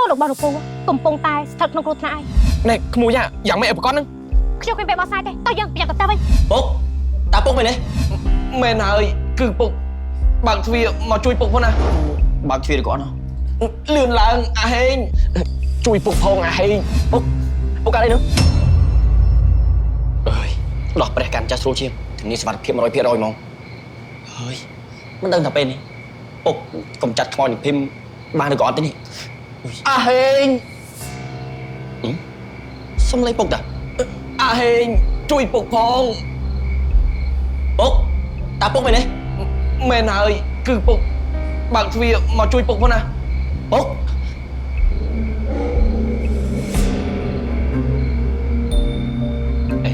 នរបស់លោកពូកំពុងតែស្ថិតក្នុងគ្រោះថ្នាក់ឯង នេះក្មួយយ៉ាងម៉េចឲ្យប្រកបហ្នឹង ខ្ញុំគ្មានពេលបោះសាយទេតោះយើងប្រញាប់ទៅផ្ទះវិញ ពុកតាពុកមែនទេ មែនហើយគឺពុកបើកទ្វារមកជួយពុកផងណា បើកទ្វារក៏អត់ លឿនឡើងអាហេងជួយពុកផងអាហេង ពុកពុកកាត់អីនោះអើយដោះព្រះកាន់ចាស់ស្រួលជាងធានាសុវត្ថិភាព100%ហ្មងហើយមិនដឹងថាពេលនេះពុកកំចាត់ខ្មោចនឹងភីមបានឬក៏អត់ទេនេះ អាហេង សំឡេងពុកតា អាហេងជួយពុកផង ពុកតាពុកមែនទេ មែនហើយគឺពុកបើកទ្វារមកជួយពុកផងណា ពុកអេ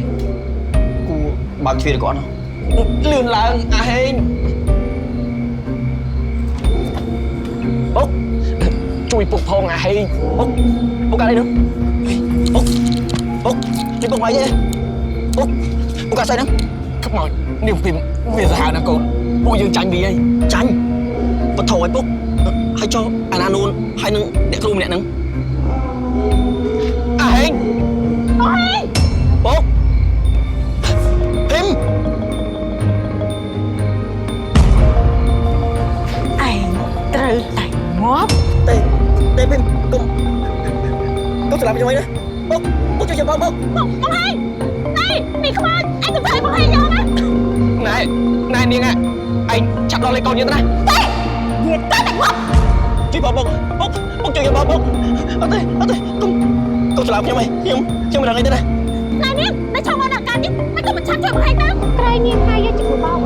គូបើកទ្វារក៏អត់ លឿនឡើងអាហេង ពុក ជួយពុកផងអាហេង ពុកពុកកាត់អីនោះពុកពុកជួយពុកមកអីទេពុកពុកកាត់ស្អីហ្នឹង ខ្មោចនាងភីមវាសាហាវណាស់កូនពួកយើងចាញ់វាហើយ ចាញ់បថឲ្យពុកហើយចុះអាណានួនហើយនឹងអ្នកគ្រូម្នាក់ហ្នឹង អាហេង អូហេង ពុកភីម ឯងត្រូវតែងាប់ ទេទេភីមកុំកុំស្លាប់ខ្ញុំអីណាពុកពុកជួយខ្ញុំបងពុក បងបងហេងនេះនេះខ្មោចឯងកុំធ្វើបងហេងយកណា ណែណែនាងឯងឆាប់ដល់លេខកូនយើងទៅណា ទេវាត្រូវតែងាប់ ជួយបងពុកពុកពុកជួយខ្ញុំបងពុកអត់ទេអត់ទេកុំកុំស្លាប់ខ្ញុំអីខ្ញុំខ្ញុំមិនដឹងអីទេណា ណែនាងនៅឆောင်းមកដល់ការនេះមិនក៏មិនឆាប់ជួយបងហេងទៅក្រែងនាងថាយើងជាគ្រូបោក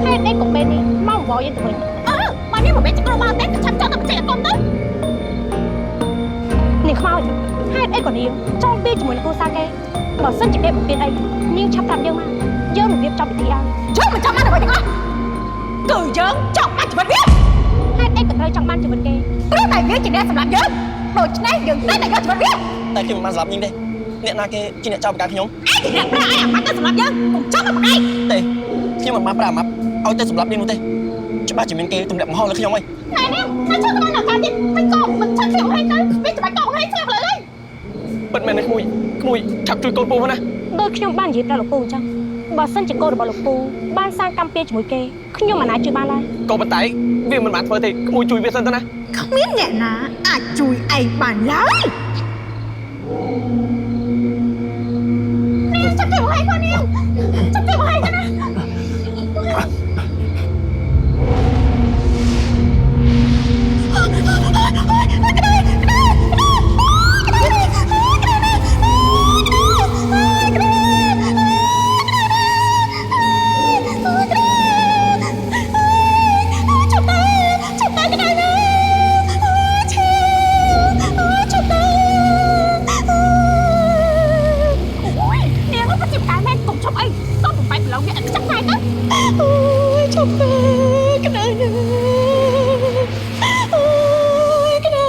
ហេតុអីក៏ពេលនេះមកវល់យើងទៅវិញអឺបើនាងមិនមែនជាគ្រូបោកទេក៏ឆាប់ចង់ទៅបញ្ចេញអកុំទៅនាងខ្មោចហេតុអីក៏នាងចង់ពីជាមួយនឹងគ្រូសាគេបើសិនជាគេបំពេញអីនាងឆាប់ប្រាប់យើងមកយើងនឹងរៀបចំពិធីឲ្យ យើងមិនចង់បានអ្វីទាំងអស់គឺយើងចង់បានជីវិតវា ហេតុអីក៏ត្រូវចង់បានជីវិតគេ ព្រោះតែវាជាអ្នកសម្រាប់យើងដូច្នេះយើងត្រូវតែយកជីវិតវា តែខ្ញុំមិនបានស្លាប់ញងទេអ្នកណាគេជាអ្នកចោទប្រកាន់ខ្ញុំ ឯងជាអ្នកប្រាក់ឯងអាម៉ាត់ទៅសម្រាប់យើងកុំចង់មកឯង ទេខ្ញុំមិនបានប្រាអាម៉ាប់ឲ្យទៅសម្លាប់នាងនោះទេច្បាស់ជាមានគេទម្លាក់កំហុសលើខ្ញុំហើយ ណែនាងនៅឆောင်းមកដល់ការនេះមិនក៏មិនឆាប់ជួយបងហេងទៅវាច្បាច់កោហេងស្លាប់លើហើយ ពិតមែនទេក្មួយក្មួយឆាប់ជួយកូនពូផងណា ដោយខ្ញុំបាននិយាយប្រាប់លោកពូអញ្ចឹងបើសិនជាកូនរបស់លោកពូបានសាងកម្មពៀជាមួយគេខ្ញុំមិនអាចជួយបានឡើយ ក៏ប៉ុន្តែវាមិនបានធ្វើទេក្មួយជួយវាសិនទៅណា គ្មានអ្នកណាអាចជួយឯងបានឡើយ នាងចាប់ជួយបងហេងផងនាងចាប់ជួយបងហេងទៅណាចាប់តែចាប់តែក្តៅណាស់ឈឺចាប់តែអូយនាងក៏ជាការមែនកុំឈប់អីតោះបំបែកប្រឡងវាអត់ចាប់តែទៅ អូយឈប់ទៅក្តៅណាស់អូយក្តៅ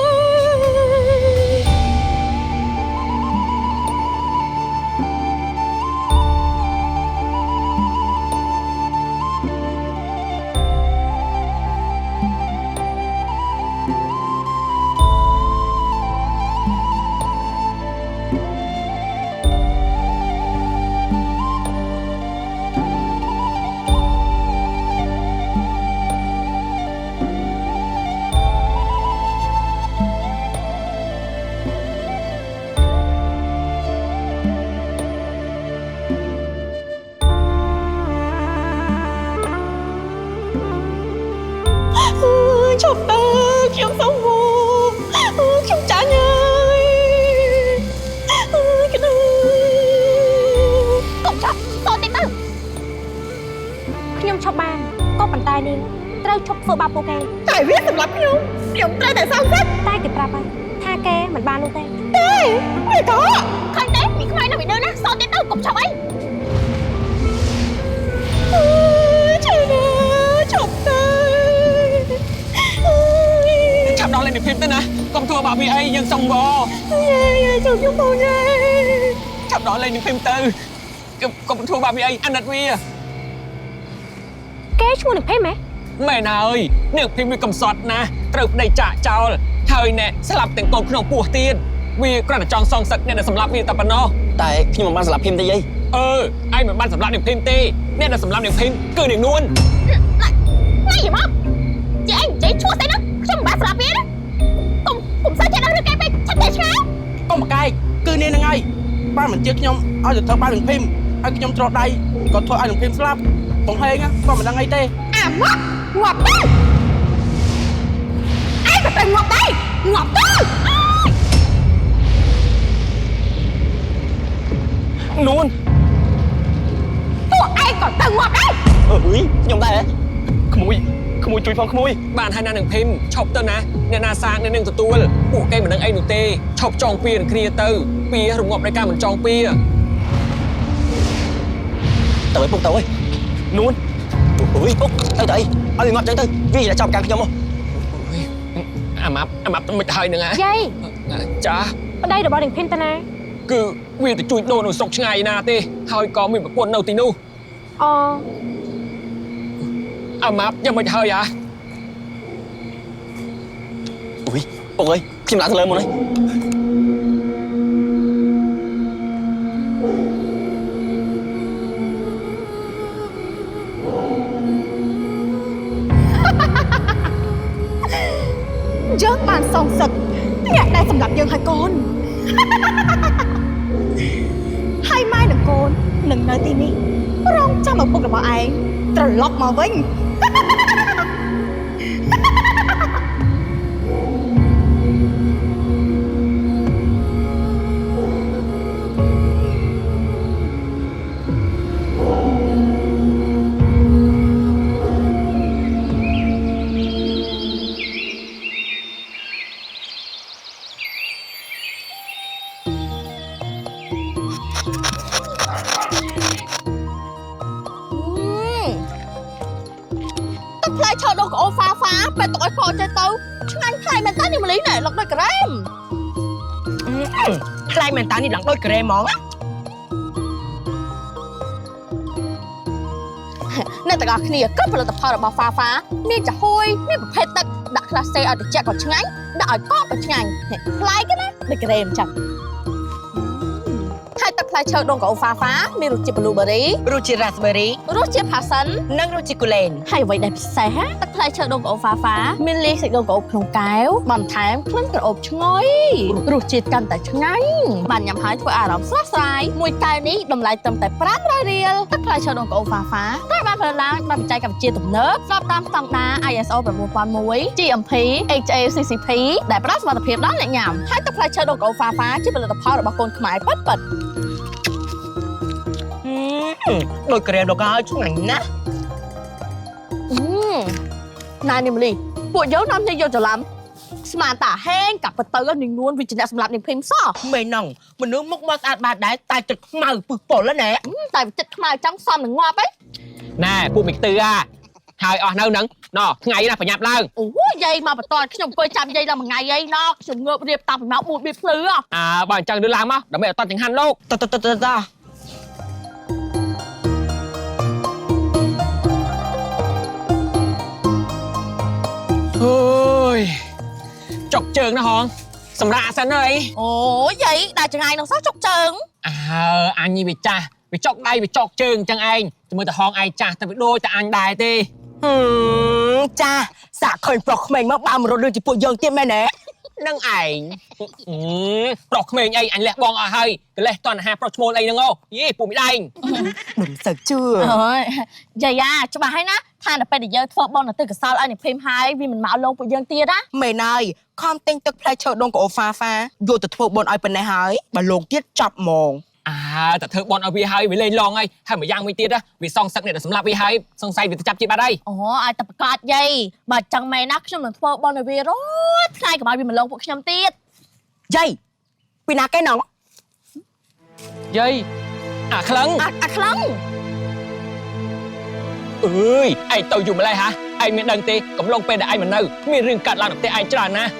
អូយឈប់ទៅខ្ញុំសុំវអូយខ្ញុំចាញ់ហើយអូយក្តៅ កុំឆប់តតិចទៅខ្ញុំឈប់បានក៏ប៉ុន្តែនាងត្រូវឈប់ធ្វើបាបពួកគេ តែវាសម្រាប់ខ្ញុំខ្ញុំត្រូវតែសងសឹក តែគេប្រាប់ហើយថាគេមិនបាននោះទេ ទេវាក៏ ឃើញទេមីខ្មៅនៅពីដើណាសតតិចទៅកុំឆប់អី អូយឈឺណាស់ឈប់ទៅអូយ ឆាប់ដល់លេខនិភីមទៅណាកុំធ្វើបាបវាអីយើងសុំវ យេយេជួយខ្ញុំបងយេ ឆាប់ដល់លេខនិភីមទៅកុំធ្វើបាបវាអីអាណិតវា គេឈ្មោះនឹងភេមហ៎ មែនហើយនាងភីមវាកំសត់ណាស់ត្រូវប្តីចាក់ចោល ហើយអ្នកស្លាប់ទាំងកូនក្នុងពោះទៀតវាគ្រាន់តែចង់សងសឹកអ្នកដែលសម្លាប់វាតែប៉ុណ្ណោះ តែខ្ញុំមិនបានសម្លាប់ភីមទេយាយ អឺឯងមិនបានសម្លាប់នាងភីមទេអ្នកដែលសម្លាប់នាងភីមគឺនាងនួន ណែយមកជាឯងនិយាយឈួតស្អីហ្នឹងខ្ញុំមិនបានស្លាប់វាណាកុំសើចេះដឹងរឿងគេពេកឆាប់តែឆ្ងាយក ុំបកែកគឺនាងហ្នឹងហើយបានមិនជាខ្ញុំឲ្យទៅធ្វើបាននឹងភីមឲ្យខ្ញុំច្រកដៃក៏ធ្វើឲ្យនឹងភីមស្លាប់បងហេងក៏មិនដឹងអីទេ អាមកងាប់ទៅឯងក៏ទៅងាប់ដែរងាប់ទៅ នួន ពួកឯងក៏ទៅងាប់ដែរ អើយខ្ញុំដែរក្មួយក្មួយជួយផងក្មួយ បានហើយណានាងភីមឈប់ទៅណាអ្នកណាសាងអ្នកនឹងទទួលពួកគេមិនដឹងអីនោះទេឈប់ចងពៀនឹងគ្នាទៅពៀរងាប់ដោយការមិនចងពៀ ទៅឲ្យពុកទៅអើយនួនអើយពុកទៅទៅអីឲ្យងាប់ចឹងទៅវាจะចាប់កម្មខ្ញុំមក អាម៉ាប់អាម៉ាប់មិនហើយនឹងហ่ะ យាយ ចា ប្តីរបស់នាងភីមតាណា គឺវាទៅជួយដូរនៅស្រុកឆ្ងាយណាទេហើយក៏មានប្រពន្ធនៅទីនោះ អូ អាម៉ាប់យ៉ាងមិនហើយអា អុយពុកអើយខ្ញុំឡើងទៅលើមុនហើយ យើងបានសងសឹកអ្នកដែលសម្រាប់យើងហើយកូនហើយម៉ែនិងកូននឹងនៅទីនេះរងចាំឪពុករបស់ឯងត្រឡប់មកវិញ ទឹកផ្លែឈើដូងក្អូហ្វាហ្វាពេលទុកឲ្យខចេះទៅឆ្ងាញ់ផ្លែមែនតើនេះម្លីណែលុកដូចក្រែម ផ្លែមែនតើនេះឡើងដូចក្រែហ្មង អ្នកទាំងអស់គ្នាគឺផលិតផលរបស់ហ្វាហ្វាមានចាហួយមានប្រភេទទឹកដាក់ក្លាសេឲ្យត្រជាក់ក៏ឆ្ងាញ់ដាក់ឲ្យកកក៏ឆ្ងាញ់ផ្លែគេណាដូចក្រែមចឹងហើយទឹកផ្លែឈើដូងក្អូហ្វាហ្វាមានរសជាតិ blueberry រសជាតិ raspberry រសជាតិ passion និងរសជាតិគូលែន ហើយអ្វីដែលពិសេសហ่ะទឹកផ្លែឈើដូងក្អូបហ្វាហ្វាមានលាយសាច់ដូងក្អូបក្នុងកែវបន្ថែមក្លិនក្រអូបឈ្ងុយរសជាតិកាន់តែឆ្ងាញ់បានញ៉ាំហើយធ្វើអារម្មណ៍ស្រស់ស្រាយមួយកែវនេះតម្លៃត្រឹមតែ500រៀលទឹកផ្លែឈើដូងក្អូបហ្វាហ្វាត្រូវបានផលិតឡើងដោយបច្ចេកវិទ្យាទំនើបស្របតាមស្តង់ដារ ISO 9001 GMP HACCP ដែលផ្ដល់សុវត្ថិភាពដល់អ្នកញ៉ាំហើយទឹកផ្លែឈើដូងក្អូបហ្វាហ្វាជាផលិតផលរបស់កូនខ្មែរពិតៗ ដូចក្រែមដល់ហើយឆ្ងាញ់ណាស់ ណែនេះមលីពួកយើងនាំគ្នាយកច្រឡំស្មានតាហេងកាប់បទៅនឹងនួនវាជាអ្នកសម្លាប់នាងភីមសោះ មេណងមនុស្សមុខមកស្អាតបាតដែរតែចិត្តខ្មៅពឹសប៉ុលណា តែវិចិត្តខ្មៅចង់សំនឹងងាប់អី ណែពួកមីខ្ទឺអាហើយអស់នៅហ្នឹងណថ្ងៃណាប្រញាប់ឡើង អូយាយមកបន្តខ្ញុំអង្គុយចាំយាយដល់មួយថ្ងៃអីណខ្ញុំងើបរៀបតាំងពីម៉ោង4បៀបភ្លឺ អើបើអញ្ចឹងលឿនឡើងមកដើម្បីឲ្យតន់ចង្ហាន់លោក តតតតត អើយចុកជើងណាហងសម្រាប់សិនហើយ អូយាយដល់ចង្អាយនឹងសោះចុកជើង អើអញនេះវាចាស់វាចុកដៃវាចុកជើងអញ្ចឹងឯងទៅមើលតែហងឯងចាស់តែវាដូចតែអញដែរទេ ចាសាក់ឃើញប្រុសក្មេងមកបើមករត់រឿងជាពួកយើងទៀតមែនទេ នឹងឯងប្រុសក្មេងអីអញលះបងអស់ហើយកលេះតណ្ហាប្រុសឈ្មោលអីហ្នឹងអូយីពួកមីដែង មិនសូវជឿ អើយយាយអាច្បាស់ហើយណាថានៅពេលដែលយើងធ្វើបន់ទៅកសលឲ្យនាងភីមហើយវាមិនមកលងពួកយើងទៀតណា មែនហើយខំទិញទឹកផ្លែឈើដូងក្អូហ្វាហ្វាយកទៅធ្វើបុណ្យឲ្យប៉ុណ្ណេះហើយបើលងទៀតចប់ហ្មង អើតែធ្វើបន់ឲ្យវាហើយវាលេងឡងហើយហើយមួយយ៉ាងមួយទៀតវាសងសឹកអ្នកដែលសម្លាប់វាហើយសង្ស័យវាទៅចាប់ជាតិបាត់ហើយ អូឲ្យតែប្រកាសយាយបើចឹងមែនណាខ្ញុំនឹងធ្វើបន់ឲ្យវារត់ថ្ងៃកុំឲ្យវាមកលងពួកខ្ញុំទៀត យាយពីណាគេណង យាយអាក្លឹង អាក្លឹង អើយឯងទៅយូរម្ល៉េះហ่ะឯងមានដឹងទេកំឡុងពេលដែលឯងមិននៅមានរឿងកាត់ឡើងនៅផ្ទះឯងច្រើនណាស់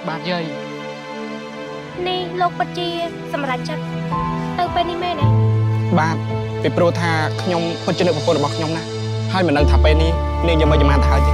បាទយាយ នេះលោកពិតជាសម្រាប់ចិត្តទៅពេលនេះមែនទេ បាទពីព្រោះថាខ្ញុំពិតជានឹកប្រពន្ធរបស់ខ្ញុំណាស់ហើយមិនដឹងថាពេលនេះនាងយ៉ាងម៉េចយ៉ាងម៉ានទៅហើយទេ